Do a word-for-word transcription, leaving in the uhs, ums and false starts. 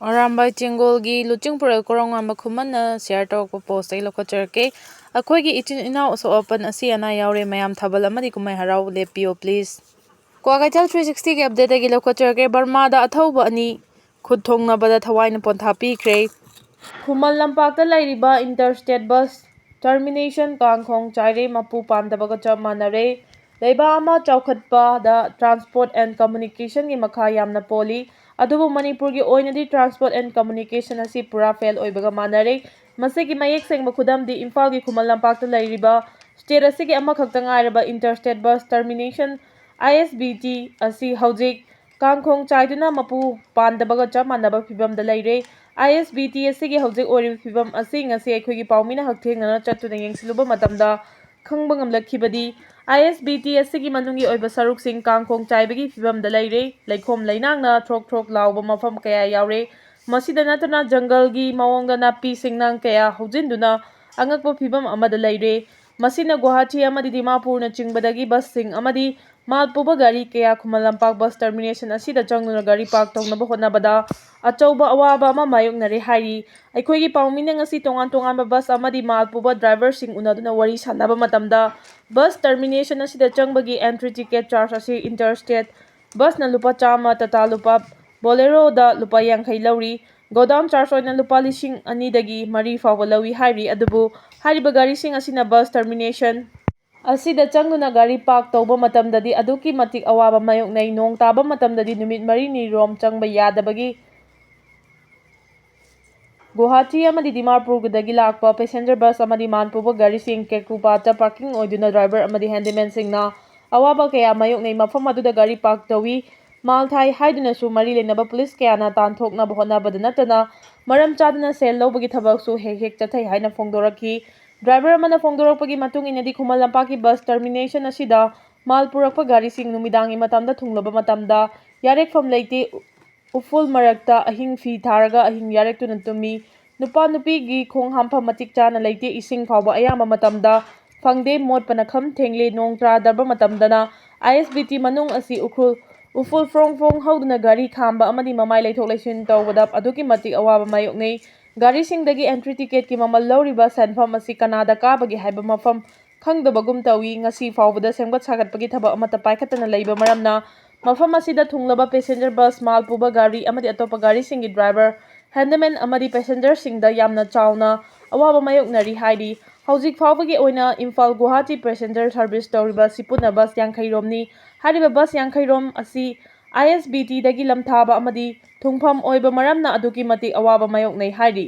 ꯑꯔꯥꯝꯕꯥꯏ ꯆꯦꯡꯒꯣꯜꯒꯤ ꯂꯨꯆꯤꯡ ꯄꯨꯔꯦꯜ ꯀꯣꯔꯧꯉꯥꯟꯕ ꯈꯨꯃꯟꯅ ꯁꯤꯌꯔ ꯇꯧꯔꯛꯄ ꯄꯣꯁꯇꯒꯤ ꯂꯧꯈꯠꯆꯔꯛꯀꯦ꯫ ꯑꯩꯈꯣꯏꯒꯤ ꯏꯆꯤꯟ ꯏꯅꯥꯎ ꯑꯁꯣꯛ ꯑꯄꯟ ꯑꯁꯤ ꯑꯅꯥ ꯌꯥꯎꯔꯦ꯫ ꯃꯌꯥꯝ ꯊꯥꯕꯜ ꯑꯃꯗꯤ ꯀꯨꯝꯍꯩ ꯍꯔꯥꯎ ꯂꯦꯞꯄꯤꯌꯣ ꯄ꯭ꯂꯤꯁ꯫ ꯀ꯭ꯋꯥꯀꯩꯊꯦꯜ ꯊ꯭ꯔꯤ ꯁꯤꯛꯁꯇꯤꯒꯤ ꯑꯞꯗꯦꯠꯇꯒꯤ ꯂꯧꯈꯠꯆꯔꯛꯀꯦ꯫ ꯕꯔꯃꯥꯗ ꯑꯊꯧꯕ ꯑꯅꯤ ꯈꯨꯠ ꯊꯣꯡꯅꯕꯗ ꯊꯋꯥꯏꯅ ꯄꯣꯟꯊꯥ ꯄꯤꯈ꯭ꯔꯦ꯫ ꯈꯨꯃꯟ ꯂꯝꯄꯥꯛꯇ ꯂꯩꯔꯤꯕ ꯏꯟꯇꯔ ꯁ꯭ꯇꯦꯠ ꯕꯁ ꯇꯔꯃꯤꯅꯦꯁꯟ ꯀꯥꯡꯈꯣꯡ ꯆꯥꯏꯔꯦ, ꯃꯄꯨ ꯄꯥꯟꯗꯕꯒ ꯆꯞ ꯃꯥꯟꯅꯔꯦ꯫ ꯂꯩꯕꯥꯛ ꯑꯃ ꯆꯥꯎꯈꯠꯄꯗ ꯇ꯭ꯔꯥꯟꯁꯄꯣꯔꯠ ꯑꯦꯟ ꯀꯝꯃꯨꯅꯤꯀꯦꯁꯟꯒꯤ ꯃꯈꯥ ꯌꯥꯝꯅ ꯄꯣꯜꯂꯤ꯫ ꯑꯗꯨꯕꯨ ꯃꯅꯤꯄꯨꯔꯒꯤ ꯑꯣꯏꯅꯗꯤ ꯇ꯭ꯔꯥꯟꯁꯄꯣꯔꯠ ꯑꯦꯟ ꯀꯝꯃꯨꯅꯤꯀꯦꯁꯟ ꯑꯁꯤ ꯄꯨꯔꯥ ꯐꯦꯜ ꯑꯣꯏꯕꯒ ꯃꯥꯟꯅꯔꯦ꯫ ꯃꯁꯤꯒꯤ ꯃꯌꯦꯛ ꯁꯦꯡꯕ ꯈꯨꯗꯝꯗꯤ ꯏꯝꯐꯥꯜꯒꯤ ꯈꯨꯃꯟ ꯂꯝꯄꯥꯛꯇ ꯂꯩꯔꯤꯕ ꯁ꯭ꯇꯦꯠ ꯑꯁꯤꯒꯤ ꯑꯃꯈꯛꯇ ꯉꯥꯏꯔꯕ ꯏꯟꯇꯔ ꯁ꯭ꯇꯦꯠ ꯕꯁ ꯇꯔꯃꯤꯅꯦꯁꯟ, ꯑꯥꯏ ꯑꯦꯁ ꯕꯤ ꯇꯤ, ꯑꯁꯤ ꯍꯧꯖꯤꯛ ꯀꯥꯡꯈꯣꯡ ꯆꯥꯏꯗꯨꯅ ꯃꯄꯨ ꯄꯥꯟꯗꯕꯒ ꯆꯞ ꯃꯥꯟꯅꯕ ꯐꯤꯕꯝꯗ ꯂꯩꯔꯦ꯫ ꯑꯥꯏ ꯑꯦꯁ ꯕꯤ ꯇꯤ ꯑꯁꯤꯒꯤ ꯍꯧꯖꯤꯛ ꯑꯣꯏꯔꯤꯕ ꯐꯤꯕꯝ ꯑꯁꯤ ꯉꯁꯤ ꯑꯩꯈꯣꯏꯒꯤ ꯄꯥꯎꯃꯤꯅ ꯍꯛꯊꯦꯡꯅꯅ ꯆꯠꯇꯨꯅ ꯌꯦꯡꯁꯤꯜꯂꯨꯕ ꯃꯇꯝꯗ ꯈꯪꯕ ꯉꯝꯂꯛꯈꯤꯕꯗꯤ, ꯑꯥꯏ ꯑꯦꯁ ꯕꯤ ꯇꯤ ꯑꯁꯤꯒꯤ ꯃꯅꯨꯡꯒꯤ ꯑꯣꯏꯕ ꯁꯔꯨꯛꯁꯤꯡ ꯀꯥꯡꯈꯣꯡ ꯆꯥꯏꯕꯒꯤ ꯐꯤꯕꯝꯗ ꯂꯩꯔꯦ꯫ ꯂꯩꯈꯣꯝ ꯂꯩꯅꯥꯡꯅ ꯊ꯭ꯔꯣꯛ ꯊ꯭ꯔꯣꯛ ꯂꯥꯎꯕ ꯃꯐꯝ ꯀꯌꯥ ꯌꯥꯎꯔꯦ꯫ ꯃꯁꯤꯗ ꯅꯠꯇꯅ ꯖꯪꯒꯜꯒꯤ ꯃꯑꯣꯡꯗ ꯅꯥꯄꯤ ꯁꯤꯡꯅꯥꯡ ꯀꯌꯥ ꯍꯧꯖꯤꯟꯗꯨꯅ ꯑꯉꯛꯄ ꯐꯤꯕꯝ ꯑꯃꯗ ꯂꯩꯔꯦ꯫ ꯃꯁꯤꯅ ꯒꯨꯋꯥꯍꯥꯇꯤ ꯑꯃꯗꯤ ꯗꯤꯃꯥꯄꯨꯔꯅꯆꯤꯡꯕꯗꯒꯤ ꯕꯁꯁꯤꯡ ꯑꯃꯗꯤ ꯃꯥꯜ ꯄꯨꯕ ꯒꯥꯔꯤ ꯀꯌꯥ ꯈꯨꯃꯟ ꯂꯝꯄꯥꯛ ꯕꯁ ꯇꯔꯃꯤꯅꯦꯁꯟ ꯑꯁꯤꯗ ꯆꯪꯗꯨꯅ ꯒꯥꯔꯤ ꯄꯥꯔꯛ ꯇꯧꯅꯕ ꯍꯣꯠꯅꯕꯗ ꯑꯆꯧꯕ ꯑꯋꯥꯕ ꯑꯃ ꯃꯥꯌꯣꯛꯅꯔꯦ ꯍꯥꯏꯔꯤ꯫ ꯑꯩꯈꯣꯏꯒꯤ ꯄꯥꯎꯃꯤꯅ ꯉꯁꯤ ꯇꯣꯉꯥꯟ ꯇꯣꯉꯥꯟꯕ ꯕꯁ ꯑꯃꯗꯤ ꯃꯥꯜ ꯄꯨꯕ ꯗ꯭ꯔꯥꯏꯚꯔꯁꯤꯡ ꯎꯅꯗꯨꯅ ꯋꯥꯔꯤ ꯁꯥꯟꯅꯕ ꯃꯇꯝꯗ, ꯕꯁ ꯇꯔꯃꯤꯅꯦꯁꯟ ꯑꯁꯤꯗ ꯆꯪꯕꯒꯤ ꯑꯦꯟꯇ꯭ꯔꯤ ꯇꯤꯀꯦꯠ ꯆꯥꯔꯖ ꯑꯁꯤ ꯏꯟꯇꯔ ꯁ꯭ꯇꯦꯠ ꯕꯁꯅ ꯂꯨꯄꯥ ꯆꯥꯝꯃ, ꯇꯥꯇꯥ ꯂꯨꯄꯥ, ꯕꯣꯂꯦꯔꯣꯗ ꯂꯨꯄꯥ ꯌꯥꯡꯈꯩ ꯂꯧꯔꯤ꯫ ꯒꯣꯗꯥꯎꯟ ꯆꯥꯔꯖ ꯑꯣꯏꯅ ꯂꯨꯄꯥ ꯂꯤꯁꯤꯡ ꯑꯅꯤꯗꯒꯤ ꯃꯔꯤ ꯐꯥꯎꯕ ꯂꯧꯏ ꯍꯥꯏꯔꯤ꯫ ꯑꯗꯨꯕꯨ ꯍꯥꯏꯔꯤꯕ ꯒꯥꯔꯤꯁꯤꯡ ꯑꯁꯤꯅ ꯕꯁ ꯇꯔꯃꯤꯅꯦꯁꯟ ꯑꯁꯤꯗ ꯆꯪꯗꯨꯅ ꯒꯥꯔꯤ ꯄꯥꯔꯛ ꯇꯧꯕ ꯃꯇꯝꯗꯗꯤ ꯑꯗꯨꯛꯀꯤ ꯃꯇꯤꯛ ꯑꯋꯥꯕ ꯃꯥꯌꯣꯛꯅꯩ꯫ ꯅꯣꯡ ꯇꯥꯕ ꯃꯇꯝꯗꯗꯤ ꯅꯨꯃꯤꯠ ꯃꯔꯤꯅꯤ ꯔꯣꯝ ꯆꯪꯕ ꯌꯥꯗꯕꯒꯤ ꯒꯨꯋꯥꯍꯥꯇꯤ ꯑꯃꯗꯤ ꯗꯤꯃꯥꯄꯨꯔꯗꯒꯤ ꯂꯥꯛꯄ ꯄꯦꯁꯦꯟꯖꯔ ꯕꯁ ꯑꯃꯗꯤ ꯃꯥꯜ ꯄꯨꯕ ꯒꯥꯔꯤꯁꯤꯡ ꯀꯦꯀꯨꯄꯥꯠꯇ ꯄꯥꯔꯀꯤꯡ ꯑꯣꯏꯗꯨꯅ ꯗ꯭ꯔꯥꯏꯚꯔ ꯑꯃꯗꯤ ꯍꯦꯟꯗꯤꯃꯦꯟꯁꯤꯡꯅ ꯑꯋꯥꯕ ꯀꯌꯥ ꯃꯥꯌꯣꯛꯅꯩ꯫ ꯃꯐꯝ ꯑꯗꯨꯗ ꯒꯥꯔꯤ ꯄꯥꯔꯛ ꯇꯧꯏ꯫ ꯃꯥꯜ ꯊꯥꯏ ꯍꯥꯏꯗꯨꯅꯁꯨ ꯃꯔꯤ ꯂꯩꯅꯕ ꯄꯨꯂꯤꯁ ꯀꯌꯥꯅ ꯇꯥꯟꯊꯣꯛꯅꯕ ꯍꯣꯠꯅꯕꯗ ꯅꯠꯇꯅ ꯃꯔꯝ ꯆꯥꯗꯅ ꯁꯦꯜ ꯂꯧꯕꯒꯤ ꯊꯕꯛꯁꯨ ꯍꯦꯛ ꯍꯦꯛ ꯆꯠꯊꯩ ꯍꯥꯏꯅ ꯐꯣꯡꯗꯣꯔꯛꯈꯤ꯫ ꯗ꯭ꯔꯥꯏꯚꯔ ꯑꯃꯅ ꯐꯣꯡꯗꯣꯔꯛꯄꯒꯤ ꯃꯇꯨꯡ ꯏꯟꯅꯗꯤ ꯈꯨꯃꯟ ꯂꯝꯄꯥꯛꯀꯤ ꯕꯁ ꯇꯔꯃꯤꯅꯦꯁꯟ ꯑꯁꯤꯗ ꯃꯥꯜ ꯄꯨꯔꯛꯄ ꯒꯥꯔꯤꯁꯤꯡ ꯅꯨꯃꯤꯗꯥꯡꯒꯤ ꯃꯇꯝꯗ ꯊꯨꯡꯂꯕ ꯃꯇꯝꯗ ꯌꯥꯔꯦꯛꯐꯝ ꯂꯩꯇꯦ꯫ ꯎꯐꯨꯜ ꯃꯔꯛꯇ ꯑꯍꯤꯡ ꯐꯤ ꯊꯥꯔꯒ ꯑꯍꯤꯡ ꯌꯥꯔꯦꯛꯇꯨꯅ ꯇꯨꯝꯃꯤ꯫ ꯅꯨꯄꯥ ꯅꯨꯄꯤꯒꯤ ꯈꯣꯡ ꯍꯥꯝꯐꯝ ꯃꯇꯤꯛ ꯆꯥꯅ ꯂꯩꯇꯦ꯫ ꯏꯁꯤꯡ ꯐꯥꯎꯕ ꯑꯌꯥꯝꯕ ꯃꯇꯝꯗ ꯐꯪꯗꯦ꯫ ꯃꯣꯠꯄꯅ ꯈꯝ ꯊꯦꯡꯂꯦ꯫ ꯅꯣꯡ ꯇꯥꯗꯕ ꯃꯇꯝꯗꯅ ꯑꯥꯏ ꯑꯦꯁ ꯕꯤ ꯇꯤ ꯃꯅꯨꯡ ꯑꯁꯤ ꯎꯈ꯭ꯔꯨꯜ ꯎꯐꯨꯜ ꯐ꯭ꯔꯣꯡ ꯐ꯭ꯔꯣꯡ ꯍꯧꯗꯨꯅ ꯒꯥꯔꯤ ꯈꯥꯝꯕ ꯑꯃꯗꯤ ꯃꯃꯥꯏ ꯂꯩꯊꯣꯛ ꯂꯩꯁꯤꯟ ꯇꯧꯕꯗ ꯑꯗꯨꯛꯀꯤ ꯃꯇꯤꯛ ꯑꯋꯥꯕ ꯃꯥꯌꯣꯛꯅꯩ꯫ ꯒꯥꯔꯤꯁꯤꯡꯗꯒꯤ entry ticket ꯀꯤ ꯃꯃꯜ ꯂꯧꯔꯤꯕ ꯁꯦꯟꯐꯝ ꯑꯁꯤ ꯀꯅꯥꯗ ꯀꯥꯕꯒꯦ ꯍꯥꯏꯕ ꯃꯐꯝ ꯈꯪꯗꯕꯒꯨꯝ ꯇꯧꯏ꯫ ꯉꯁꯤ ꯐꯥꯎꯕꯗ ꯁꯦꯝꯒꯠ ꯁꯥꯒꯠꯄꯒꯤ ꯊꯕꯛ ꯑꯃꯠꯇ ꯄꯥꯏꯈꯠꯇꯅ ꯂꯩꯕ ꯃꯔꯝꯅ ꯃꯐꯝ ꯑꯁꯤꯗ ꯊꯨꯡꯂꯕ passenger bus, ꯃꯥꯜ ꯄꯨꯕ ꯒꯥꯔꯤ ꯑꯃꯗꯤ ꯑꯇꯣꯞꯄ ꯒꯥꯔꯤꯁꯤꯡꯒꯤ driver, handyman ꯑꯃꯗꯤ passenger ꯁꯤꯡꯗ ꯌꯥꯝꯅ ꯆꯥꯎꯅ ꯑꯋꯥꯕ ꯃꯥꯌꯣꯛꯅꯔꯤ ꯍꯥꯏꯔꯤ꯫ ꯍꯧꯖꯤꯛ ꯐꯥꯎꯕꯒꯤ ꯑꯣꯏꯅ ꯏꯝꯐꯥꯜ ꯒꯨꯋꯥꯍꯥꯇꯤ passenger service ꯇꯧꯔꯤꯕ ꯑꯁꯤ ꯄꯨꯟꯅ bus ꯌꯥꯡꯈꯩꯔꯣꯝꯅꯤ꯫ ꯍꯥꯏꯔꯤꯕ bus ꯌꯥꯡꯈꯩꯔꯣꯝ ꯑꯁꯤ ISBT ꯗꯒꯤ ꯂꯝꯊꯥꯕ ꯑꯃꯗꯤ ꯊꯨꯡꯐꯝ ꯑꯣꯏꯕ ꯃꯔꯝꯅ ꯑꯗꯨꯛꯀꯤ ꯃꯇꯤꯛ ꯑꯋꯥꯕ ꯃꯥꯌꯣꯛꯅꯩ ꯍꯥꯏꯔꯤ꯫